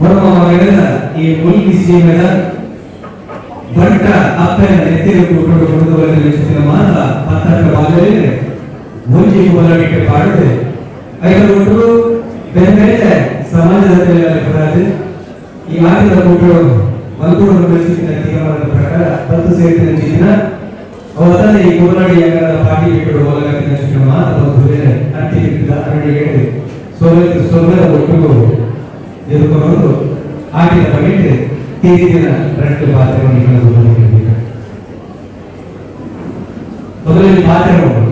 ಮಗನ ಈ ಮುಲ್ಕಿ ಸೀಮೆದ ಬಂಟ ಅಪ್ಪನ ನೆತ್ತಿನ ಕೂಟೋಡು ಕೊಡುದು ಬಂದ ಮಾತ ಪತ್ತಂಟ ಬಾಲ್ಯದಲ್ಲಿ ಒಂಜಿ ಹೋರಾಟಕ್ಕೆ ಪಾಡದೆ ಐದು ಒಟ್ಟು ಬೇರೆ ಬೇರೆ ಸಮಾಜದ ಮೇಲೆ ಬರಾது. ಈ ಆಟದ ಕೂಟೋಡು ಮಲ್ಪೂರು ಚಿತ್ತಿನ ತೀರ್ಮಾನದ ಪ್ರಕಾರ 10 ಸೇರಿನ ಚಿತ್ತಿನ ಅವತ್ತನೇ ಈ ಕೋಲಾಡಿ ಅಂಗದ ಪಾಟಿ ಬಿಟ್ಟು ಹೋಲಗತ್ತಿನ ಚಿತ್ತಿನ ಮಾತ ಬಂದು ಅಟ್ಟಿ ಬಿಟ್ಟಿದ್ದ ಅರಡಿಗೆ ಸೊಲ್ಲೆ ಸೊಲ್ಲೆದ ಒಟ್ಟಿಗೂ ಎದುರ್ಕೊಂಡು ಆಟಿದ ಬಗೆಟ್ ತೀರಿದಿನ రెండు ಪಾತ್ರವನ್ನು ಕಳೆದುಕೊಂಡಿದ್ದೀವಿ. ಮೊದಲನೇ ಪಾತ್ರಗಳು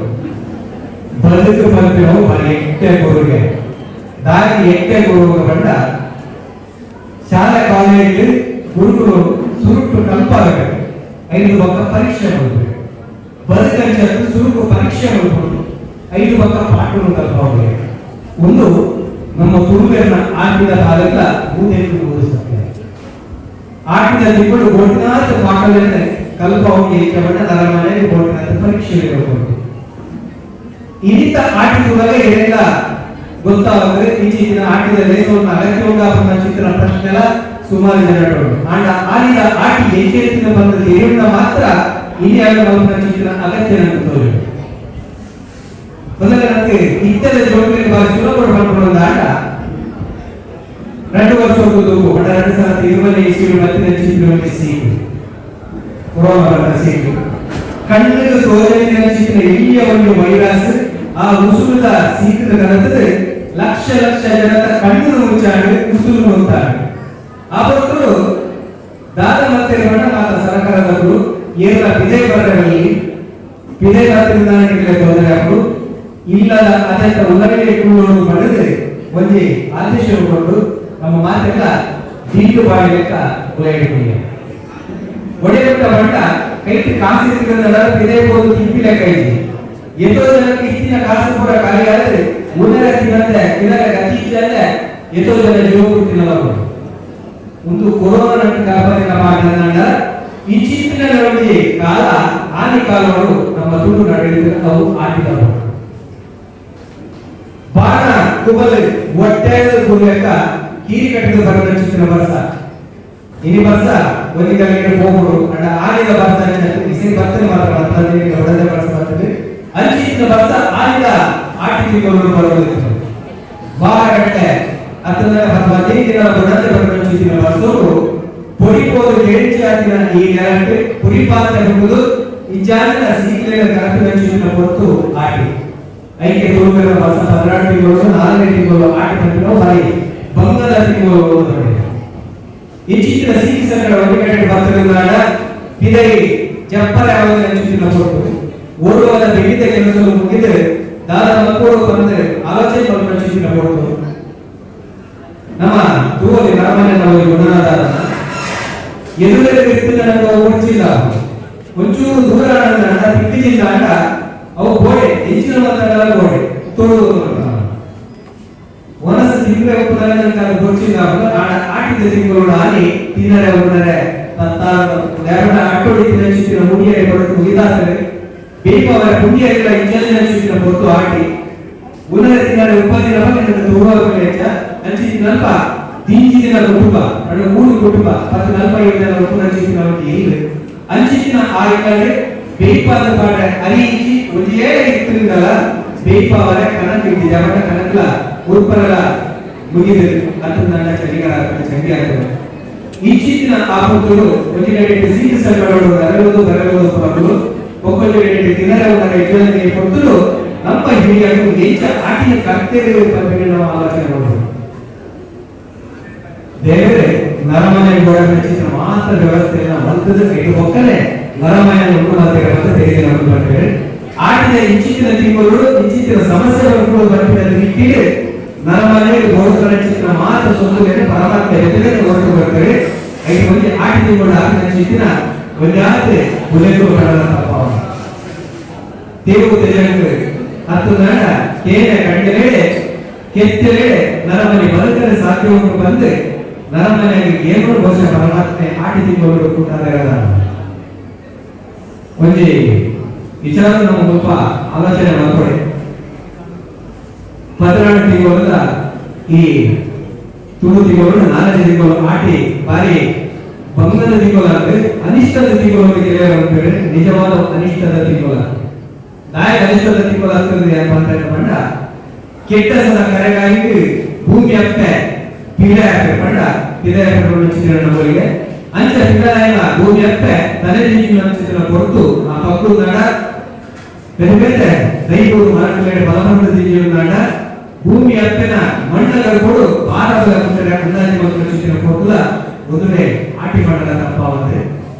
ಬದುಕು ಪಲ್ಪಿನವು ಬಾರಿ ಎಟ್ಟೆ ಕೊಡುಗೆ ದಾರಿ. ಎಟ್ಟೆ ಕೊಡುಗೆ ಬಂಡ ಶಾಲೆ ಕಾಲೇಜ್ ಗುರುಗಳು ಸುರುಟು ಕಲ್ಪಾಗಬೇಕು, ಐದು ಪಕ್ಕ ಪರೀಕ್ಷೆ ಮಾಡಬೇಕು. ಬದುಕಂಚ ಸುರುಕು ಪರೀಕ್ಷೆ ಮಾಡ್ಬೋದು, ಐದು ಪಕ್ಕ ಪಾಠಗಳು ಕಲ್ಪಾಗಬೇಕು. ಒಂದು ನಮ್ಮ ತುಳುವೆರ್ನ ಆಟಿದ ಕಾಲಕ್ಕ ಊದೆಂದು ಸತ್ಯ. ಆಟಿದ ತಿಂಗಳು ಬೋಟಿನಾಥ ಪಾಠಗಳನ್ನ ಕಲ್ಪ ಹೋಗಿ ಏಕವನ್ನ ನರಮನೆಗೆ ಬೋಟಿನಾಥ ಪರೀಕ್ಷೆ ಇರಬಹುದು. ಇನ್ನಿತ ಆಟಿದುವಾಗ ಏನೆಲ್ಲ ಗೊತ್ತಾಗುತ್ತೆ. ಈಚಿನ ಆಟಿದ ಲೇಸವನ್ನು ಅಗತ್ಯ ಉಂಡಾಪನ ಚಿತ್ರ ಪ್ರಶ್ನೆಲ ಸುಮಾರು ಜನರು ಆಂಡ ಆಡಿದ ಆಟಿ ಎಂಚೆತ್ತಿನ ಬಂದ ಏರುಣ ಮಾತ್ರ ಇನಿ ಮಲ್ಪನ ಚಿತ್ರ ಅಗತ್ಯ ನಂಗೆ ತೋರಿ. ಮೊದಲ ನಂಗೆ ಇತ್ತದ ಜೋಡಿಗೆ ಬಾರಿ ಸುಲಭ ಮಾಡ್ಕೊಳ್ಳೋ ಆಟ 2 ವರ್ಷ ಹೋಗುದು ಒಟ್ಟ 2020 ಇಸ್ವಿ ಮತ್ತಿನ ಚಿತ್ರ ಸೀಕು ಕೊರೋನಾ ಬಂದ ಸೀಕು ಕಣ್ಣಿಗೆ ತೋಜಲಿನ ಚಿತ್ರ ಎಲ್ಲಿಯ ಒಂದು ವೈರಸ್ ಆ ಉಸುರುದ ಸೀಕದ ಕನತದೆ ಲಕ್ಷ ಲಕ್ಷ ಜನತ ಕಣ್ಣು ಮುಚ್ಚಾಡು ಉಸುರು ನೋಡ್ತಾರೆ. ಆ ಹೊತ್ತು ದಾದ ಮತ್ತೆ ಮಾತ ಸರ್ಕಾರದವರು ಏರ್ಲ ಪಿದೆ ಬರಲಿ ಪಿದೆ ರಾತ್ರಿ ತೊಂದರೆ ಅವರು ಇಲ್ಲದ ಅತ್ಯಂತ ಉಲ್ಲಂಘನೆ ಕೂಡೋದು ಪಡೆದು ಒಂಜಿ ಆದೇಶ ಕೊಟ್ಟು ನಮ್ಮ ಮಾತೆಲ್ಲ ದೀಟು ಬಾಯಿ ಲೆಕ್ಕ ಉಲೈಡಿಕೊಂಡಿದೆ. ಒಡೆಯೊಟ್ಟ ಬಂಟ ಕೈಟ್ ಕಾಸು ಇರ್ತಕ್ಕಂಥ ಪಿದೆ ಹೋದು ತಿಂಪಿ ಲೆಕ್ಕ ಇದೆ. ಎಷ್ಟೋ ಜನಕ್ಕೆ ಇತ್ತಿನ ಕಾಸು ಕೂಡ ಖಾಲಿ ಆದರೆ ಉನ್ನರ ತಿನ್ನಂತೆ ತಿನ್ನರ ಗತಿ ಇಲ್ಲದೆ ಎಷ್ಟೋ ಜನ ಜೀವ ತಿನ್ನಲ್ಲ. ಒಂದು ಕೊರೋನಾ ಕಾಪಾಡಿನ ಮಾತನಾಡ ಇಚ್ಚಿನ ಒಂಜಿ ಕಾಲ ಆನಿ ಕಾಲಗಳು ನಮ್ಮ ತುಳು ನಡೆಯುತ್ತೆ. ಅವು ಆಟಿದವು ಬಾಣ ಕುಬಲ್ ಒಟ್ಟೆದ ಕುರಿಯಕ್ಕ ಕೀರಿ ಕಟ್ಟಿದ ಬರದ ಚಿತ್ರ ಬರ್ಸ. ಇನಿ ಬರ್ಸ ಒಂದಿ ಕಡೆಗೆ ಹೋಗುಡು ಅಂಡ ಆನಿದ ಬರ್ಸ ಇಸಿನ ಬರ್ತದೆ ಮಾತ್ರ ಬರ್ತದೆ ಹೊಡೆದ ಬರ್ಸ ಬರ್ತದೆ. ಅಂಚಿನ ಬರ್ಸ ಆನಿದ ಆಟಿ ತಿಂಗಳು ಬರೋದು ವಾರಗಟ್ಟಲೆ ಅತನ 15 ದಿನ ಬುಡದೆ ಬರದ ಚಿತ್ರ ಬರ್ಸೋರು ಪೊಡಿ ಪೋದು ಕೇಳಿಚಿ ಆತಿನ ಈ ನೆಲಕ್ಕೆ ಪುರಿ ಪಾತ್ರೆ ಹುಡುದು ಇಜ್ಜಾನಿನ ಸೀಕ್ಲೆನ ಕನಪಿನ ಚಿತ್ರ ಹೊತ್ತು ಆಟಿ ಐಕೆ ತುಳುವೆರ ವರ್ಷ 12 ತಿಂಗಳು 4 ತಿಂಗಳು ಆಟಿ ಬಂದಿರೋ ಬಾರಿ ಬಂಗದ ತಿಂಗಳು ನೋಡಿ. ಈ ಚಿತ್ರ ಸೀಕಿ ಸಂಗಡ ಒಂದು ಕಡೆ ಬರ್ತದೆ. ಪಿದೈ ಜಪ್ಪರೆ ಅವನ ಚಿತ್ರ ಕೊಟ್ಟು ಓಡುವಾಗ ಬೆಳಿದ ಕೆಲಸಗಳು ಮುಗಿದರೆ ದಾದ ಮಕ್ಕಳು ಬಂದರೆ ಆಲೋಚನೆ ಮಾಡುವ ಚಿತ್ರ ಕೊಟ್ಟು ನಮ್ಮ ತೂವಲಿ ನರಮನೆ ನಾವು ಗುಣನಾದ ಎದುರಿಗೆ ಇರ್ತಿಲ್ಲ ನಂಗೆ ಓಡ್ಚಿಲ್ಲ. ಒಂಚೂರು ದೂರ ನನ್ನ ತಿಕ್ಕಿಜಿಲ್ಲ ಅಂಡ ಅವು ಗೋಡೆ ಹೆಚ್ಚಿನ ಮಾತಾಡಲ್ಲ ಗೋಡೆ ತೋಡು ವನಸ ತಿಂಗಳ ಒಪ್ಪುತ್ತಾರೆ ನಂಗೆ ಅದು ಗೊತ್ತಿಲ್ಲ. ಆಟಿದ ತಿಂಗಳು ಆನಿ ತಿನ್ನರೆ ಉಣ್ಣರೆ ತತ್ತಾರ ಎರಡು ಅಟ್ಟೋಡಿ ತಿನ್ನ ಚಿತ್ತಿನ ಮುಡಿಯರೆ ಕೊಡತು ಮುಗಿದಾದರೆ ಬೇಪವರ ಪುಣ್ಯಗಳ ಇಂಜಲಿನ ಚಿತ್ತಿನ ಹೊತ್ತು ಆಟಿ ಉನ್ನರೆ ತಿನ್ನರೆ ಉಪ್ಪದಿನ ಬಗ್ಗೆ ನನ್ನ ತೋರುವ ಹೆಚ್ಚ ಅಂಚಿನಲ್ಪ ದಿಂಜಿದಿನ ಕುಟುಂಬ ಅಂದ್ರೆ ಮೂರು ಕುಟುಂಬ 10 45 ಜನ ಉಪ್ಪುನ ಚಿತ್ತಿನ ಇಲ್ಲ. ಅಂಚಿನ ಆ ಇಲ್ಲದೆ ಬೇಪಾದ ಪಾಠ ಅರಿಯಿಚಿ ಒಂದೇ ಇತ್ತಿರಿಂದಲ ಬೇಪಾವರ ಕನಕು ಇದ್ದಿ ಜವಟ ಕನಕಲ ಉರ್ಪರಲ ಮುಗಿದು ಅದು ನನ್ನ ಚಳಿಗಾಲ ಆಗ್ತದೆ, ಚಂಡಿ ಆಗ್ತದೆ. ಇಚ್ಚಿನ ಆ ಪುತ್ತೂರು ಒಂಜಿ ಕಡೆ ಸೀತ ಸಂಗಡೋಡು ಬರಬಹುದು ಬರಬಹುದು ಮಕ್ಕಳು ಒಕ್ಕೊಂಜಿ ಕಡೆ ತಿನ್ನರೆ ಉನ್ನರೆ ಇಜ್ಜನಿಗೆ ಕೊಟ್ಟರು. ನಮ್ಮ ಹಿರಿಯರು ಹೆಚ್ಚ ಆಟಿನ ಕರ್ತವ್ಯ ಬಗ್ಗೆ ನಾವು ಆಲೋಚನೆ ಮಾಡಬಹುದು. ದೇವರೇ ನರಮನೆ ಗೋಡೆ ಚಿತ್ರ ಮಾತ್ರ ವ್ಯವಸ್ಥೆಯನ್ನು ಮಲ್ತದ ಇದು ಒಕ್ಕಲೆ ನರಮನೆ ಉಂಟು ಮಾತ್ರ ತೆರಿಗೆ ನಮಗೆ ಬರ್ತೇವೆ. ಆಟಿನ ಇಂಚಿತ್ತಿನ ತಿಂಗಳು ಇಂಚಿತ್ತಿನ ಸಮಸ್ಯೆಗಳು ಕೂಡ ಬರ್ತಿದೆ ನಿಟ್ಟಿಗೆ ನರಮನೆ ಗೋಡೆ ಚಿತ್ರ ಮಾತ್ರ ಸೊಂದುಲೇನೆ ಪರಮಾತ್ಮ ಎದುರಿಗೆ ಹೊರಟು ಬರ್ತೇವೆ. ಐದು ಮಂದಿ ಆಟಿ ತಿಂಗಳು ಆಟಿನ ಚಿತ್ತಿನ ಒಂದಾದ್ರೆ ಬುಲೆಗಳು ಬರಲ್ಲ ತಪ್ಪ ದೇವು ತೆಜಂಗ್ ಹತ್ತು ನಡ ಕೇನೆ ಕಂಡಲೇಡೆ ಕೆತ್ತಲೇಡೆ ನರಮನೆ ಬದುಕಲು ಸಾಧ್ಯವನ್ನು ಬಂದು ನರಮನೆಗೆ ಏನೋ ಬಹುಶಃ ಪರಮಾತ್ಮೆ ಆಟಿ ತಿಂಗಳು ಕೂಟಾದ ಒಂಜಿ ವಿಚಾರ ನಮ್ಮ ಸ್ವಲ್ಪ ಆಲೋಚನೆ ಮಾಡ್ಕೊಳ್ಳಿ. 12 ತಿಂಗಳ ಈ Tulu ತಿಂಗಳು ನಾಲ್ಕು ತಿಂಗಳು ಆಟಿ ಬಾರಿ ಬಂಗದ ತಿಂಗಳಾದ್ರೆ ಅನಿಷ್ಟದ ತಿಂಗಳು ಅಂತ ನಿಜವಾದ ಅನಿಷ್ಟದ ತಿಂಗಳ ನಾಯಕ ಅನಿಷ್ಟದ ತಿಂಗಳು ಆಗ್ತದೆ ಯಾಕಂತ ಪಂಡ ಕೆಟ್ಟ ಸಲ ಕರೆಗಾಗಿ ಭೂಮಿ ಅಪ್ಪೆ ಪಿಲೆ ಅಪ್ಪೆ ಪಂಡ ಪಿಲೆ ಅಪ್ಪೆ ಚಿತ್ರ ನಮ್ಮರಿಗೆ ಅಂಚ ಪಿಡಾಯನ ಭೂಮಿ ಅಪ್ಪೆ ತಲೆ ಚಿತ್ರ ಹೊರತು ಆ ಪಕ್ಕು ನಡ ಬೇರೆ ಬೇರೆ ದೈವರು ಮರಗಳ ಬಲವಂತ ನಾಡ ಭೂಮಿ ಅಪ್ಪೆನ ಮಣ್ಣಗಳ ಕೊಡು ಭಾರತದ ಅಂದಾಜು ಮತ್ತು ಚಿತ್ರ ಕೊಟ್ಟುಲ ಒಂದುವೆ ಆಟಿ ಮಾಡಲ ತಪ್ಪಾವಂತೆ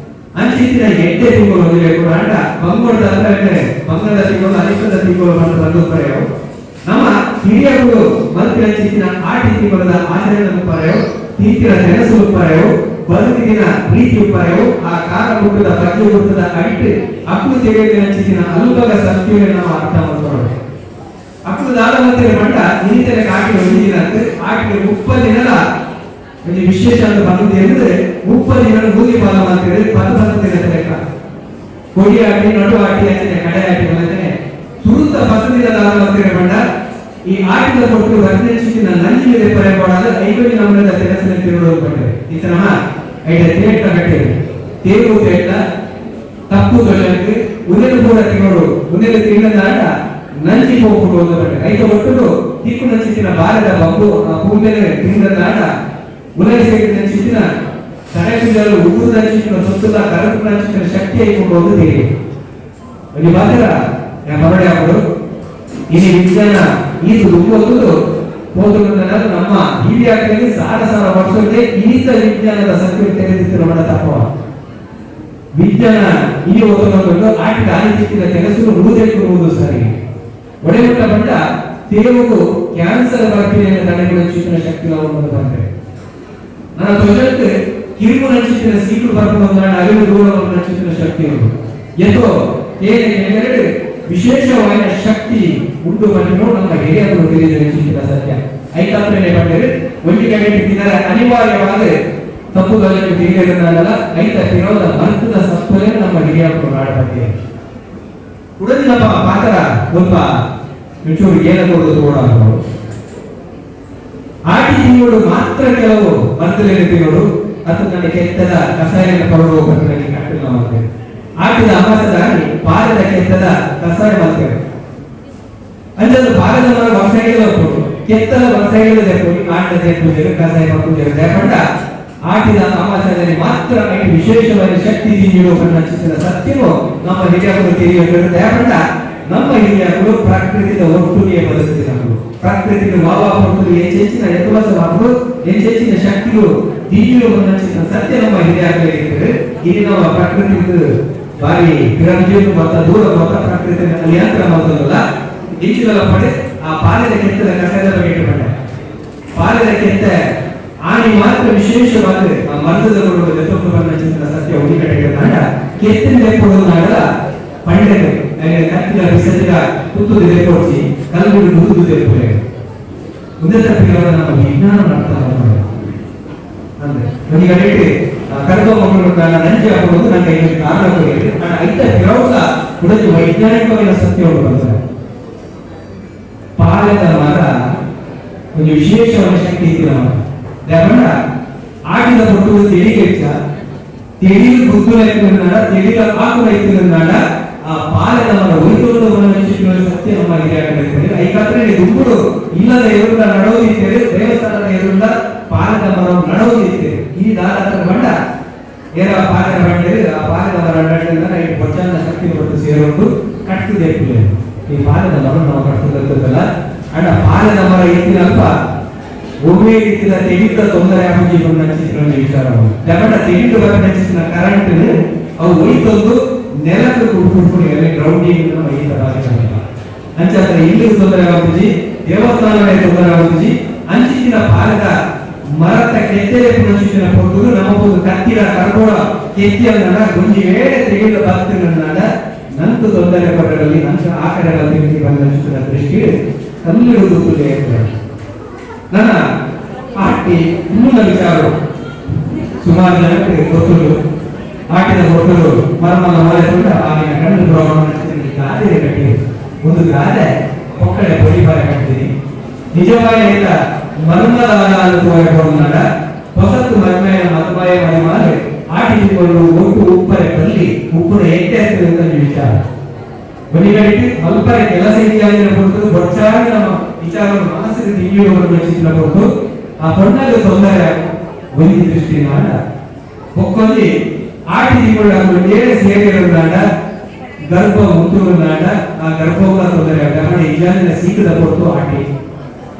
ಅಂಚಿತ್ತಿನ ಎಡ್ಡೆ ತಿಂಗಳು ಒಂದುವೆ ಕೂಡ ಅಂಡ ಬಂಗೋಡದ ಅಂದ್ರೆ ಬಂಗದ ತಿಂಗಳು ಅನಿಷ್ಟದ ತಿಂಗಳು ಅಂತ ಬಂದು ಪರೆಯವು. ನಮ್ಮ ಹಿರಿಯರು ಮಂತ್ರಿ ಅಂಚಿತ್ತಿನ ಆಟಿ ತಿಂಗಳದ ಆಚರಣೆ ಪರೆಯವು, ತೀತಿನ ತೆನಸು ಪರೆಯವು, ಬದುಕಿನ ರೀತಿ ಪರೆಯವು. ಆ ಕಾರ ಮುಟ್ಟದ ಬಗ್ಗೆ ಮುಟ್ಟದ ಅಡಿಟ್ಟು ಅಕ್ಕು ತೆಗೆದಿನ ಅಂಚಿತ್ತಿನ ಅಲ್ಪಗ ಸತ್ಯವೇ ನಾವು ಅರ್ಥ ಮಾಡ್ಕೊಳ್ಳೋದು. ಅಕ್ಕು ದಾದ ಮತ್ತೆ ಮಂಡ ನಿಂತರೆ ಆಟಿ ಒಂದು ದಿನ ಆಟಿಗೆ 30 ದಿನದ ಒಂದು ವಿಶೇಷ ಅಂತ ಬಂದಿದೆ ಅಂದ್ರೆ 30 ದಿನ ಬೂದಿ ಪಾಲ ಮಾಡ್ತೇವೆ. ಪದ ಪದ ದಿನ ಲೆಕ್ಕ ಕೊಡಿ ಆಟಿ, ನಡು ಆಟಿ, ಅಂಚನೆ ಕಡೆ ಆಟಿ ಬಂದ್ರೆ ಸುರುತ್ತ 10 ದಿನ ದಾದ ಮಾಡ್ತೇವೆ ಬಂಡ. ಈ ಆಟಿದ ಕೊಟ್ಟು 15 ದಿನ ನಂಜಿ ಮೇಲೆ ಪರೆ ಕೊಡಾದ ಐವತ್ತು ನಮ್ಮದ ತೆರಸಿನ ತಿರುಳು ಬಂದರೆ ಇತನ ಐಟ ತೇಟ್ಟ ಕಟ್ಟಿದೆ ತೇರು ತೇಟ್ಟ ತಪ್ಪು ದೊಡ್ಡಕ್ಕೆ ಉದಯ ಕೂಡ ತಿಂಗಳು ಉದಯ ತಿಂಗಳಾಟ ನಂಜಿ ಹೋಗ್ಬಿಡು ಅಂತ ಬಂಡೆ. ಐತ ಒಟ್ಟು ದಿಕ್ಕು ನಂಚಿತ್ತಿನ ಬಾರದ ಬಂಬು ಆ ಭೂಮಿಯ ತಿಂಗಳಾಟ ಉಲೈ ಸೇರಿದ ನಂಚಿತ್ತಿನ ತಡೆಪಿಲ್ಲಲು ಉಗುರು ನಂಚಿತ್ತಿನ ಸೊತ್ತುಲ ಕರಪು ನಂಚಿತ್ತಿನ ಶಕ್ತಿ ಐಕೊಂಡು ಒಂದು ದೇವಿ ಒಂದು ಮಾತ್ರ ಮರಳಿ ಹಾಕೋದು. ಇನಿ ವಿಜ್ಞಾನ ಈ ದುಂಬೊತ್ತು ಹೋದುಕೊಂಡ ನಮ್ಮ ಹಿರಿಯಾಕಲ್ಲಿ ಸಾವಿರ ಸಾವಿರ ವರ್ಷಕ್ಕೆ ಈತ ವಿಜ್ಞಾನದ ಸತ್ಯ ತೆಗೆದಿತ್ತು ನಮ್ಮ ತಪ್ಪವ. ವಿಜ್ಞಾನ ಈ ಒತ್ತೊಂದು ಆಟಿದ ಆನಿತಿಕ್ಕಿನ ಕೆಲಸ ರೂದೆಕ್ಕುವುದು ಸರಿ. ಒಡೆಮಟ್ಟ ಬಂಡ ತೇವಗೂ ಕ್ಯಾನ್ಸರ್ ಬಾಕ್ಟೀರಿಯಾ ತಡೆಗಳ ಚಿತ್ತಿನ ಶಕ್ತಿ ನಾವು ಬಂದರೆ ನನ್ನ ತೊಜಕ್ಕೆ ಕಿರುಮು ನಂಚಿತ್ತಿನ ಸೀಟು ಬರ್ಕೊಂಡು ಅರಿವು ದೂರ ನಂಚಿತ್ತಿನ ಶಕ್ತಿ ಉಂಟು ಎತ್ತೋ ಏನೇ ಹೇಳಿದರೆ ವಿಶೇಷವಾದ ಶಕ್ತಿ ಉಂಟು ಬಂದಿರೋ ನಮ್ಮ ಹಿರಿಯರು ತಿಳಿದ ಚಿತ್ತಿನ ಸತ್ಯ. ಐತಾತ್ರನೇ ಬಂದರೆ ಒಂದು ಕಡೆ ತಿನ್ನರ ಅನಿವಾರ್ಯವಾದ ತಪ್ಪು ದೊಡ್ಡ ತಿಳಿಯೋದನ್ನಲ್ಲ. ಐತ ತಿರೋದ ಮರ್ತದ ಸತ್ವಲೇ ನಮ್ಮ ಹಿರಿಯರು ನಾಡಬಗ್ಗೆ ಉಡದಿನಪ್ಪ ಪಾತ್ರ ಒಬ್ಬ ಒಂಚೂರು ಏನ ಕೊಡುವುದು ಕೂಡ. ಆಟಿ ತಿಂಗಳು ಮಾತ್ರ ಕೆಲವು ಮರ್ತಲೇನು ತಿಂಗಳು ಅಥವಾ ನನ್ನ ಕೆತ್ತದ ಕಷಾಯನ ಪರಡುವ ನನಗೆ ಕಟ್ಟಿಲ್ಲ ಮಾಡ್ತೇವೆ. ಆಟಿದ ಅಮಾಸದಾಗಿ ಪಾರದ ಕೆತ್ತದ ಕಷಾಯ ಮಾಡ್ತೇವೆ. ಅಂಜದ ಪಾರದ ಮರ ವರ್ಷ ಕೊಡು ಕೆತ್ತದ ವರ್ಷ ಕೊಡಿ ಆಟದ ಪೂಜೆ ಕಷಾಯ ಪೂಜೆ ಪಂಡ ಆಟಿದ ಅಮಾಸದಲ್ಲಿ ಮಾತ್ರ ವಿಶೇಷವಾದ ಶಕ್ತಿ ದಿಂಜಿಡುವ ಚಿತ್ರ ಸತ್ಯವು ನಮ್ಮ ಹಿರಿಯರು ತಿಳಿಯುವ. ದಯಪಂಡ ನಮ್ಮ ಹಿರಿಯರು ಪ್ರಕೃತಿಯ ಒಟ್ಟುಗೆ ಬದುಕಿದರು. ಪ್ರಕೃತಿಯ ವಾವ ಪಟ್ಟು ಹೆಚ್ಚೆಚ್ಚಿನ ಯಥವಸವಾದರು ಹೆಚ್ಚೆಚ್ಚಿನ ಶಕ್ತಿಯು ದಿಂಜಿಡುವ ಚಿತ್ರ ಸತ್ಯ ನಮ್ಮ ಹಿರಿಯರು. ಇಲ್ಲಿ ನಮ್ಮ ಪ್ರಕೃತಿ ಬಾರಿ ಪಿರಮಿಡ್ ಮತ್ತು ದೂರ ಮತ್ತು ಪ್ರಕೃತಿಯ ನಿಯಂತ್ರಣ ಮಾಡೋದಲ್ಲ. ಹೆಚ್ಚಿನ ಪಡೆ ಆ ಪಾಲದ ಕೆತ್ತದ ಕಸದ ಬಗ್ಗೆ ಇಟ್ಟುಕೊಂಡೆ. ಪಾಲದ ಕೆತ್ತ ಆನಿ ಮಾತ್ರ ವಿಶೇಷವಾದ ಆ ಮರದ ಬಂದ ಚಿತ್ರ ಸತ್ಯ ಉಳಿಕಡೆಗೆ ನಾಡ ಕೆತ್ತಿನ ಕೊಡೋದು ನಾಡ ಪಂಡೆಗೆ ಕತ್ತಿನ ಬಿಸತ್ತಿನ ತುತ್ತು ಕೊಡ್ಸಿ ಕಲ್ಲು ನುರಿದು ದೆಪ್ಪುಲೆ ಮುಂದೆ ತಪ್ಪಿರೋ ನಮ್ಮ ವಿಜ್ಞಾನ ಮಾಡ್ತಾ ಅಂದ್ರೆ ಒಂದು ಕಡೆಗೆ ಕರೆದ ಮಕ್ಕಳು ನಂಜಿ ಹಾಕೋದು ನನ್ನ ಐದು ಕಾರಣ ಕೊಡಿದೆ. ನಾನು ಐತ ಕೆಲವಸ ಉಡತಿ ವೈಜ್ಞಾನಿಕವಾಗಿ ಸತ್ಯವನ್ನು ಬರ್ತಾರೆ. ಪಾಲದ ಮರ ಒಂದು ವಿಶೇಷವಾದ ಶಕ್ತಿ ಇತ್ತು ನಮ್ಮ ದೇವಣ್ಣ. ಆಟಿದ ಕೊಟ್ಟು ತಿಳಿಗೆಚ್ಚ ತಿಳಿದು ಬುದ್ಧುಲ ಎತ್ತಿನಾಡ ತಿಳಿದ ಆಕುಲ ಎತ್ತಿನಾಡ ಆ ಪಾಲದ ಮರ ಒಯ್ತೊಂದು ಮನ ಸತ್ಯ ನಮ್ಮ ಹಿರಿಯ. ಐಕಾದ್ರೆ ದುಂಬುಡು ಇಲ್ಲದ ಎದುರುಡ ನಡೋದಿತ್ತೇವೆ. ದೇವಸ್ಥಾನದ ಎದುರುಡ ಪಾಲದ ಮರ ನಡೋದಿತ್ತೇವೆ. ಈ ದಾರ ಬಂಡ ಏನ ಪಾಲದ ಬಂಡೇರಿ ಆ ಪಾಲದ ಮರ ನಡಿಂದ ಈ ಬೊಚ್ಚನ್ನ ಶಕ್ತಿ ಹೊರತು ಸೇರೋದು ಕಟ್ಟಿದೆ. ಈ ಪಾಲದ ಮರ ನಾವು ಕಟ್ಟುತ್ತಲ್ಲ ಅಣ್ಣ. ಪಾಲದ ಮರ ಎತ್ತಿನಲ್ಪ ಒಮ್ಮೆ ರೀತಿಯ ತೆಗಿತ ತೊಂದರೆ ಆಗುಜಿ ಬಂದ ಚಿತ್ರ ವಿಚಾರ. ದಮನ ತೆಗಿದು ಬಂದ ಚಿತ್ರ ಕರೆಂಟ್ ಅವು ಒಯ್ತೊಂದು ನೆಲಕ್ಕೆ ಕುಡ್ಕೊಂಡು ಎಲ್ಲ ಗ್ರೌಂಡಿಂಗ್ ನಮ್ಮ ಈ ತರ ಅಂಚಾದ್ರೆ ಇಲ್ಲಿ ತೊಂದರೆ ಆಗುಜಿ, ದೇವಸ್ಥಾನವೇ ತೊಂದರೆ ಆಗುಜಿ. ಅಂಚಿನ ಪಾಲದ ಮರತ ಕೆತ್ತೆಲೆ ಪುನಚಿತ್ತಿನ ಪೊರ್ತುಡು ನಮಗೊಂದು ಕತ್ತಿರ ಕರ್ಗೋಡ ಕೆತ್ತಿಯನ್ನ ಗುಂಜಿ ವೇಳೆ ತೆಗೆದು ಬರ್ತಿನ ನಂತು ತೊಂದರೆ ಕೊಡರಲ್ಲಿ ನಂತರ ಆ ಕಡೆ ಬಂದ ದೃಷ್ಟಿ ಕಲ್ಲಿಡುವುದು. ನನ್ನ ಆಟಿ ಇನ್ನೊಂದು ವಿಚಾರ ಸುಮಾರು ಜನಕ್ಕೆ ಗೊತ್ತುಂಟು. ಆಟಿದ ಹೊಟ್ಟಲು ಮರಮನ ಹೊರೆ ಆಗಿನ ಕಣ್ಣು ಗಾದೆ ಕಟ್ಟಿ ಒಂದು ಗಾದೆ ಒಕ್ಕಡೆ ಬಡಿಬಾರ ಕಟ್ತೀನಿ. ನಿಜವಾಗಿ ಇಲ್ಲ ಮರ್ಮದಾನ ತೋರೆ ಪೋಂಡ ಹೊಸತ್ತು ಮದ್ಮಯ ಮದ್ಮಯ ಮದಿಮಾಲೆ ಆಟಿ ತಿಂಗಳು ಒಟ್ಟು ಉಪ್ಪರೆ ಬಲ್ಲಿ ಉಪ್ಪುನ ಎಟ್ಟೆ ಅಂತ ವಿಚಾರ. ಬಲಿಗಡಿಗೆ ಮಲ್ಪರೆ ಕೆಲಸ ಇತ್ಯಾದಿನ ಕೊಡ್ತು ಬೊಚ್ಚಾಗಿ ನಮ್ಮ ವಿಚಾರವನ್ನು ಮನಸ್ಸಿಗೆ ತಿಳಿಯುವವರನ್ನು ಚಿತ್ರ ಕೊಡ್ತು. ಆ ಪೊಣ್ಣಗೆ ತೊಂದರೆ ಒಂದು ದೃಷ್ಟಿ ಮಾಡ ಒಕ್ಕೊಂದಿ ಆಟಿ ತಿಂಗಳು ಒಂದೇಳೆ ಸೇರಿರುವುದಾಂಡ ಗರ್ಭ ಉಂಟುರುನಾಡ ಆ ಗರ್ಭೋಗ ತೊಂದರೆ ಆಗ ಇಜಾನಿನ ಸೀಕದ ಕೊಡ್ತು. ಆಟಿ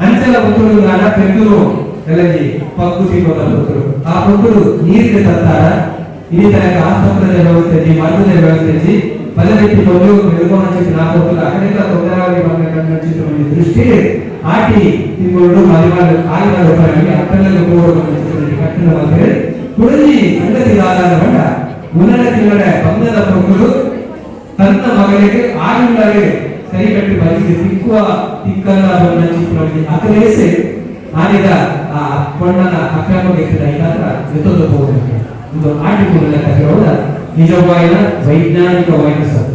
ಅಂಚಲ ಉಂಟುರುನಾಡ ಪೆದ್ದುರು ಎಲ್ಲಜಿ ಪಕ್ಕು ಸಿಗೋದ ಪುತ್ತರು. ಆ ಪುತ್ತರು ನೀರಿಗೆ ತತ್ತಾರ. ಇಲ್ಲಿ ತನಕ ಆಸ್ಪತ್ರೆದ ವ್ಯವಸ್ಥೆ, ಮರ್ದದ ವ್ಯವಸ್ಥೆ ಪದ ರೀತಿ ತೊಂದರೆ ಎದುರ್ಕೊಂಡು ನಾ ಅಕಡೆಲ್ಲ ತೊಂದರೆ ಬಂದ ದೃಷ್ಟಿ ಆಟಿ ತಿಂಗಳು ಮದಿಮಾಲ ಆಯ್ದ ಉಪಯೋಗಿ ಅಕ್ಕನಲ್ಲಿ ಹೋಗುವ ಕಟ್ಟಣ ಬಂದರೆ ಕುಡಲಿ ಸಂಗತಿ ಆಧಾರ ಬಂಡ ಉನ್ನಡ ತಿಂಗಳ ಬಂಧದ ಪ್ರಮುಖರು ತನ್ನ ಮಗಳಿಗೆ ಆಗಿಂದಾಗೆ ಸರಿಕಟ್ಟಿ ಬಯಸಿ ತಿಕ್ಕುವ ತಿಕ್ಕಲ್ಲ ಬಂದ ಚಿತ್ರವಾಗಿ ಅಕಲೇಸೆ ಆನಿದ ಆ ಪೊಣ್ಣನ ಅಕ್ರಮ ವ್ಯಕ್ತಿದ ಐತಾತ್ರ ಎತ್ತೊಂದು ಹೋಗುತ್ತದೆ. ಇದು ಆಟಿ ಕೂಡಲ ಕಥೆಯೋದ ನಿಜವಾಯಿನ ವೈಜ್ಞಾನಿಕವಾಯಿನ ಸತ್ಯ.